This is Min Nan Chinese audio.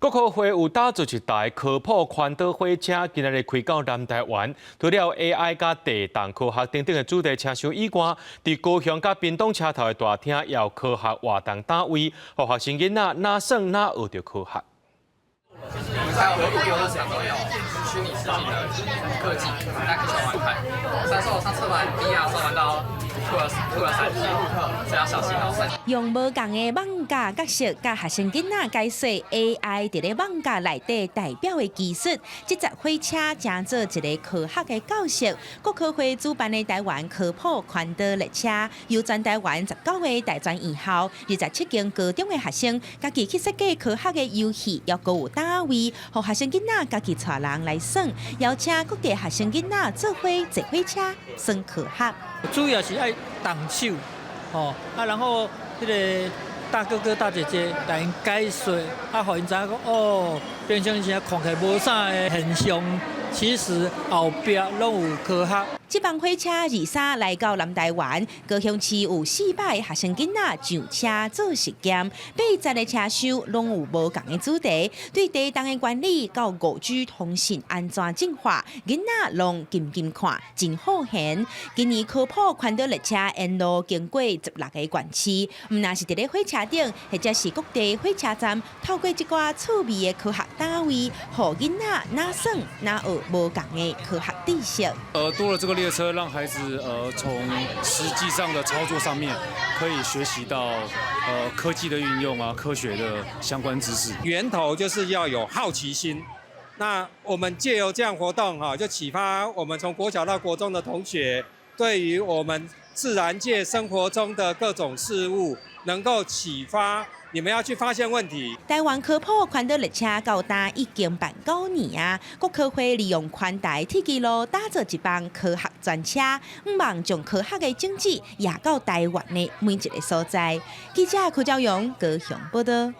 國科會有打造一台科普環島火車，今仔日開到南台灣。除了 AI 佮地動科學等等的主題車廂以外，佇高雄佮屏東車頭的大廳也有科學活動單位，予學生囡仔若耍若學著科學。還有遊樂場都有虛擬實境的科技，大家可以玩玩看。上次我上次玩 VR 時玩到吐了吐了3次，所以要小心哦。用無仝的艋舺角色，佮學生囡仔解說 AI 佇咧艋舺內底代表的技術，這節火車成做一個科學的教室。國科會主辦的台灣科普環島列車，由全台灣19個大專院校、27間高中的學生，家己去設計科學的遊戲，猶閣有單位，予學生囡仔家己帶人來耍，邀請各地學生囡仔做伙坐火車耍科學。主要是愛動手，吼啊，然後彼个大哥哥大姐姐來𪜶解說，啊，予𪜶知影講哦，平常時看起來無啥的現象，其實後壁攏有科學。這班火車二三來到南台灣，高雄市有400個學生囡仔上車做實驗，八節的車廂攏有無仝的主題，對地動的原理到5G 通信按怎進化，囡仔攏緊緊看，真好閒。今年科普環島列車沿路經過16個縣市，毋但是佇咧火車頂，或者是各地火車站，透過這寡趣味的科學單位，予囡仔若耍若學無仝的科學知識。多了這個列車，讓孩子從實際上的操作上面可以學習到科技的運用啊，科學的相關知識。源頭就是要有好奇心。那我們借由這樣活動哈，就啟發我們從國小到國中的同學，對於我們自然界生活中的各種事物，能夠啟發你們要去發現問題。台灣科普環島列車到今已經辦9年啊！國科會利用環台鐵支路打造一班科學專車，向望將科學的種子掖到台灣的每一個所在。記者柯昭勇高雄報道。